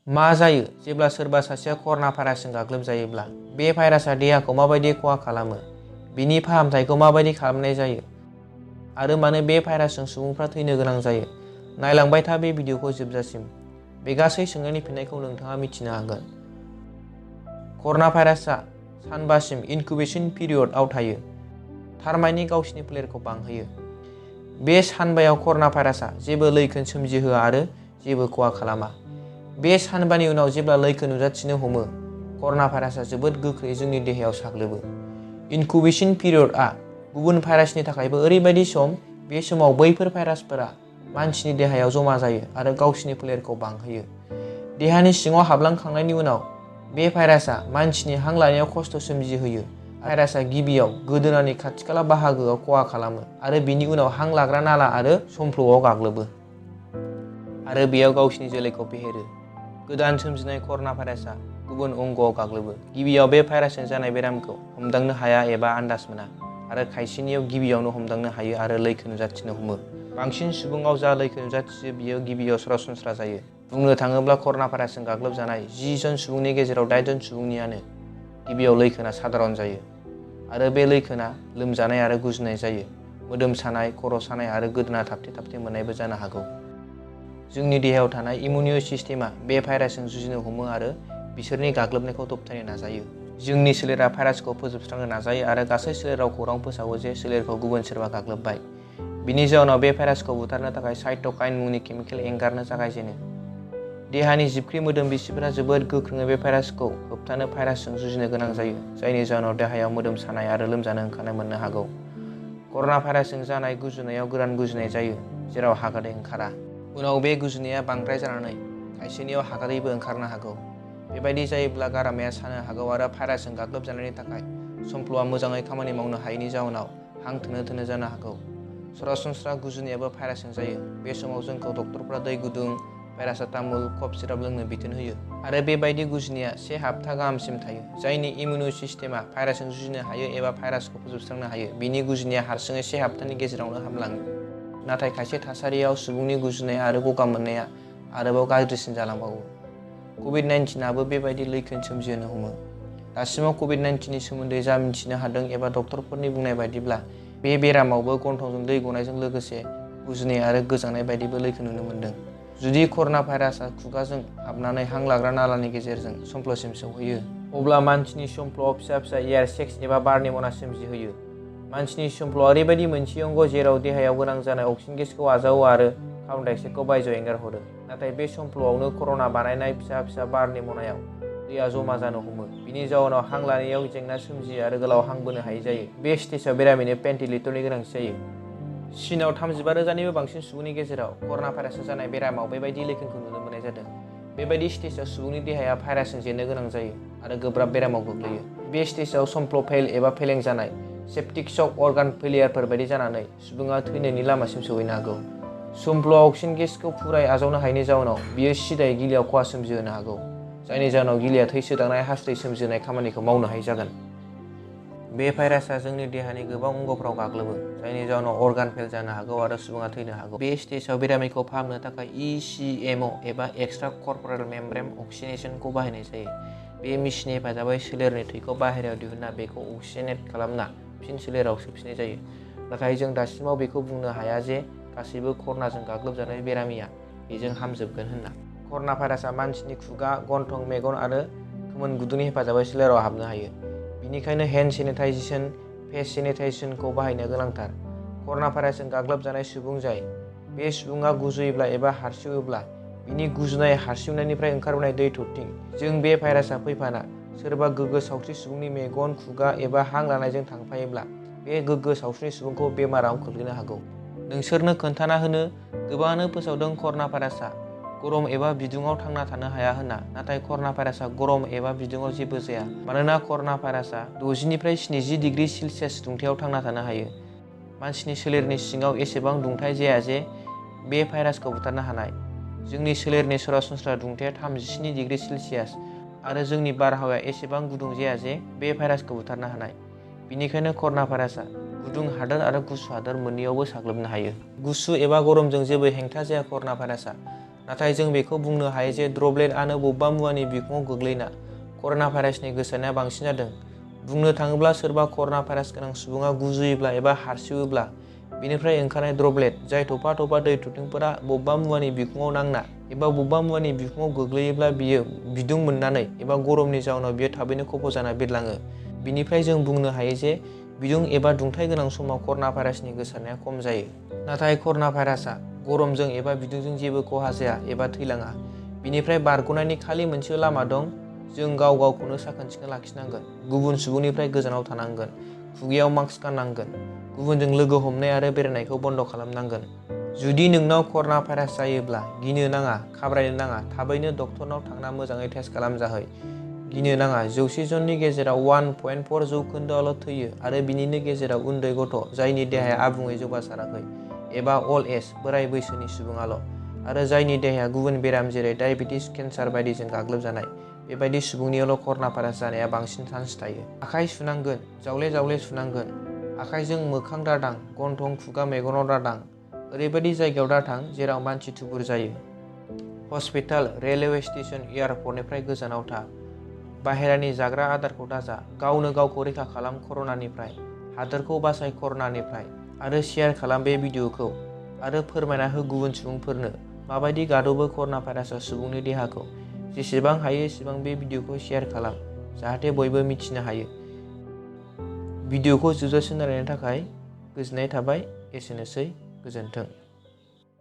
मा जायो जेब्ला सोरबा सासेया कर'ना भाइरासजों गाग्लोबजायोब्ला? बे भाइरासआ देहाखौ माबायदि खहा खालामो? बिनि फाहामथायखौ माबायदि खालामनाय जायो? आरो मानो बे भाइरासजों सुबुंफ्रा थैनो गोनां जायो? नायलांबाय था बे भिडिअखौ जोबजासिम। बे गासै सोंनायनि फिननायखौ नोंथाङा मिथिनो हागोन। कर'ना भाइरासआ सानबासिम इनकुबेशन पिरियडआव थायो, थारमाने गावसिनि फोलेरखौ बांहोयो। बे सानबायाव कर'ना भाइरासआ जेबो लैखोन सोमजिहोआ आरो जेबो खहा खालामा। बे सानबानि उनाव जेब्ला लैखोन नुजाथिनो हमो, कर'ना भाइरासआ जोबोद गोख्रै जोंनि देहायाव साग्लोबो। इनकुबेशन पिरियडआ गुबुन भाइरासनि थाखायबो ओरैबायदि सम, बे समाव बैफोर भाइरासफोरा मानसिनि देहायाव जमा जायो आरो गावसिनि फोलेरखौ बांहोयो। देहानि सिङाव हाबलांखांनायनि उनाव बे भाइरासआ मानसिनि हां लानायाव खस्थ' सोमजिहोयो। भाइरासआ गिबियाव गोदोनानि खाथि खाला बाहागोआव खहा खालामो आरो बिनि उनाव हां लाग्रा नाला आरो समफ्ल'आव गाग्लोबो आरो बेयाव गावसिनि जोलैखौ फेहेरो। गोदान सोमजिनाय कर'ना भाइरासआ गुबुन अंगआव गाग्लोबो। गिबियाव बे भाइरासजों जानाय बेरामखौ हमदांनो हाया एबा आन्दाज मोना, आरो खायसेनियाव गिबियावनो हमदांनो हायो आरो लैखोन नुजाथिनो हमो। बांसिन सुबुङाव जा लैखोन नुजाथियो बियो गिबियाव सरासनस्रा जायो। बुंनो थाङोब्ला कर'ना भाइरासजों गाग्लोबजानाय 10 जन सुबुंनि गेजेराव 8 जन सुबुंनियानो गिबियाव लैखोना साधारन जायो, आरो बे लैखोना लोमजानाय आरो गुजुनाय जायो। मोदोम सानाय, खर' सानाय आरो गोदोना थाबथे थाबथे मोननायबो जानो हागौ। जोंनि देहायाव थानाय इमिउन सिस्टेमआ बे भाइरासजों जुजिनो हमो आरो बिसोरनि गाग्लोबनायखौ दबथायनो नाजायो। जोंनि सोलेरा भाइरासखौ फोजोबस्रांनो नाजायो आरो गासै सोलेराव खौरां फोसावो जे सोलेरखौ गुबुन सोरबा गाग्लोबबाय। बिनि जाउनाव बे भाइरासखौ बुथारनो थाखाय साइट'काइन मुंनि केमिकेल एंगारनो जागायजेनो। देहानि जिबख्रि मोदोम बिसिफोरा जोबोद गोख्रोङै बे भाइरासखौ होबथानो भाइरासजों जुजिनो गोनां जायो, जायनि जाउनाव देहायाव मोदोम सानाय आरो लोमजानो ओंखारनाय मोननो हागौ। कर'ना भाइरासजों जानाय गुजुनायाव गोदान गुजुनाय जायो, जेराव हागादै ओंखारा। उनाव बे गुजुनाया बांद्राय जानानै खायसेनियाव हागादैबो ओंखारनो हागौ। बेबायदि जायोब्ला गारामाया सानो हागौ आरो भाइरासजों गाग्लोबजानायनि थाखाय समफ्ल'आ मोजाङै खामानि मावनो हायैनि जाउनाव हां थोनो जानो हागौ। सरासनस्रा गुजुनायाबो भाइरासजों जायो। बे समाव जोंखौ डक्टरफ्रा दै गुदुं, पेरासिटामल, कफ सिराप लोंनो बिथोन होयो, आरो बेबायदि गुजुनाया 1 हप्ता गाहामसिम थायो। जायनि इमिउन सिस्टेमआ भाइरासजों जुजिनो हायो एबा भाइरासखौ फोजोबस्रांनो हायो, बिनि गुजुनाया हारसिङै 1 हप्तानि गेजेरावनो हामलाङो। नाथाय खायसे थासारियाव सुबुंनि गुजुनाय आरो गगा मोननाया आरोबाव गाज्रिसिन जालांबावो। कभिड-19आबो बेबायदि लैखोन सोमजिहोनो हमो। दासिमाव कभिड-19नि सोमोन्दै जा मिथिनो हादों एबा डक्टरफोरनि बुंनाय बायदिब्ला, बे बेरामावबो गन्थंजों दै गनायजों लोगोसे गुजुनाय आरो गोजांनाय बायदिबो लैखोन नुनो मोन्दों। जुदि कर'ना भाइरासआ खुगाजों हाबनानै हां लाग्रा नालानि गेजेरजों समफ्ल'सिम सौहैयो, अब्ला मानसिनि समफ्ल'आव फिसा फिसा एयार सेक्स एबा बारनि मना सोमजिहोयो। मानसिनि समफ्ल'आ ओरैबायदि मोनसे अंग जेराव देहायाव गोनां जानाय अक्सिजेन गेसखौ आजावो आरो कार्बन डाइ अक्साइडखौ बायजोआव एंगारहरो। नाथाय बे समफ्ल'आवनो कर'ना बानायनाय फिसा फिसा बारनि मनायाव दैया जमा जानो हमो। बिनि जाउनाव हां लानायाव जेंना सोमजियो आरो गोलाव हां बोनो हायै जायो। बे स्टेजआव बेरामिनो भेन्टिलेटरनि गोनांथि जायो। चीनआव 35,000निबो बांसिन सुबुंनि गेजेराव कर'ना भाइरासजों जानाय बेरामाव बेबायदि लैखोनखौ नुनो मोननाय जादों। बेबायदि स्टेजआव सुबुंनि देहाया भाइरासजों जेननो गोनां जायो आरो गोब्राब बेरामाव गोग्लैयो। बे स्टेजआव समफ्ल' फेल एबा फेलें जानाय, सेप्टिक शक, अर्गान फेलियारफोर बायदि जानानै सुबुङा थैनायनि लामासिम सौहैनो हागौ। समफ्ल'आव अक्सिजेन गेसखौ फुरायै आजावनो हायैनि जाउनाव बियो सिदायै गिलियाव खहा सोमजिहोनो हागौ, जायनि जाउनाव गिलिया थै सोदांनाय, हासुदै सोमजिहोनाय खामानिखौ मावनो हायै जागोन। बे भाइरासआ जोंनि देहानि गोबां अंगफ्राव गाग्लोबो, जायनि जाउनाव अर्गान फेल जानो हागौ आरो सुबुङा थैनो हागौ। बे स्टेजआव बेरामिखौ फाहामनो थाखाय ECMO एबा एक्सट्रा कर्परेल मेम्ब्रेन अक्सिनेशनखौ बाहायनाय जायो। बे मेसिननि हेफाजाबै सोलेरनि थैखौ बाहेरायाव दिहुनना बेखौ अक्सिजेनेट खालामना फिन सोलेराव सोफिननाय जायो। नाथाय जों दासिमाव बेखौ बुंनो हाया जे गासैबो कर'नाजों गाग्लोबजानाय बेरामिया बेजों हामजोबगोन होनना। कर'ना भाइरासआ मानसिनि खुगा, गन्थं, मेगन आरो खोमोन गुदुंनि हेफाजाबै सोलेराव हाबनो हायो। बेनिखायनो हेन्ड सेनिटाइजेशन, फेस सेनिटाइजेशनखौ बाहायनाया गोनांथार। कर'ना भाइरासजों गाग्लोबजानाय सुबुं जाय बे सुबुङा गुजुयोब्ला एबा हारसिउयोब्ला, बिनि गुजुनाय हारसिउनायनिफ्राय ओंखारबोनाय दै थरथिं जों बे भाइरासआ फैफाना सोरबा गोग्गो सावस्रि सुबुंनि मेगन, खुगा एबा हां लानायजों थांफायोब्ला, बे गोग्गो सावस्रिनि सुबुंखौ बेमाराव खोख्लैनो हागौ। नोंसोरनो खोन्थाना होनो गोबाङानो फोसावदों कर'ना भाइरासआ गरम एबा बिदुङाव थांना थानो हाया होनना, नाथाय कर'ना भाइरासआ गरम एबा बिदुङाव जेबो जाया, मानोना कर'ना भाइरासआ 60निफ्राय 70 डिग्री सेल्सियास दुंथायाव थांना थानो हायो। मानसिनि सोलेरनि सिङाव एसेबां दुंथाय जाया जे बे भाइरासखौ बुथारनो हानाय। जोंनि सोलेरनि सरासनस्रा दुंथाया 37 डिग्री सेल्सियास आरो जोंनि बारहावाया एसेबां गुदुं जाया जे बे भाइरासखौ बुथारनो हानाय। बेनिखायनो कर'ना भाइरासआ गुदुं हादोर आरो गुसु हादोर मोन्नैयावबो साग्लोबनो हायो। गुसु एबा गरमजों जेबो हेंथा जाया कर'ना भाइरासआ, नाथाय जों बेखौ बुंनो हायो जे ड्रपलेटआनो बबेबा मुवानि बिखुङाव गोग्लैना कर'ना भाइरासनि गोसारनाया बांसिन जादों। बुंनो थाङोब्ला सोरबा कर'ना भाइरास गोनां सुबुङा गुजुयोब्ला एबा हारसिउयोब्ला बेनिफ्राय ओंखारनाय ड्रपलेट जाय थफा थफा दै थुथिंफोरा बबेबा मुवानि बिखुङाव नांना एबा बबेबा मुवानि बिखुङाव गोग्लैयोब्ला बियो बिदुं मोननानै एबा गरमनि जाउनाव बियो थाबैनो खफ' जाना बिरलाङो। बिनिफ्राय जों बुंनो हायो जे बिदुं एबा दुंथाइ गोनां समाव कर'ना भाइरासनि गोसारनाया खम जायो। नाथाय कर'ना भाइरासआ गरमजों एबा बिदुंजों जेबो खहा जाया एबा थैलाङा। बिनिफ्राय बारग'नायनि खालि मोनसे लामा दं, जों गाव गावखौनो साखोन सिखोन लाखिनांगोन, गुबुन सुबुंनिफ्राय गोजानाव थानांगोन, खुगायाव मास्क गाननांगोन, गुबुनजों लोगो हमनाय आरो बेरायनायखौ बन्द' खालामनांगोन। जुदि नोंनाव कर'ना भाइरास जायोब्ला गिनो नाङा, घाबरायनो नाङा, थाबैनो डक्टरनाव थांना मोजाङै टेस्ट खालामजाहै। गिनो नाङा, 100 जननि गेजेराव 1.4 जौखोन्दोआल' थैयो आरो बिनिनो गेजेराव उन्दै गथ' जायनि देहाया आबुङै जौगासाराखै एबा अल्ड एज बोराय बैसोनि सुबुङाल' आरो जायनि देहाया गुबुन बेराम जेरै डायेबेटिस, केन्सार बायदिजों गाग्लोबजानाय बेबायदि सुबुंनियावल' कर'ना भाइरास जानाया बांसिन चान्स थायो। आखाइ सुनांगोन, जावले जावले सुनांगोन। आखाइजों मोखां दादां, गन्थं, खुगा, मेगनाव दादां। ओरैबायदि जायगायाव दाथां जेराव मानसि थुबुर जायो। हस्पिटाल, रेलवे स्टेशन, एयारपर्टनिफ्राय गोजानाव था। बाहेरानि जाग्रा आदारखौ दाजा। गावनो गावखौ रैखा खालाम कर'नानिफ्राय। हादोरखौ बासाय कर'नानिफ्राय। आरो शेयार खालाम बे भिडिअखौ आरो फोरमायना हो गुबुन सुबुंफोरनो माबायदि गादबो कर'ना भाइरासआ सुबुंनि देहाखौ। जेसेबां हायो एसेबां बे भिडिअखौ शेयार खालाम जाहाथे बयबो मिथिनो हायो। भिडिअखौ जोबजासिम नायनायनि थाखाय गोजोननाय थाबाय। एसेनोसै, गोजोन्थों।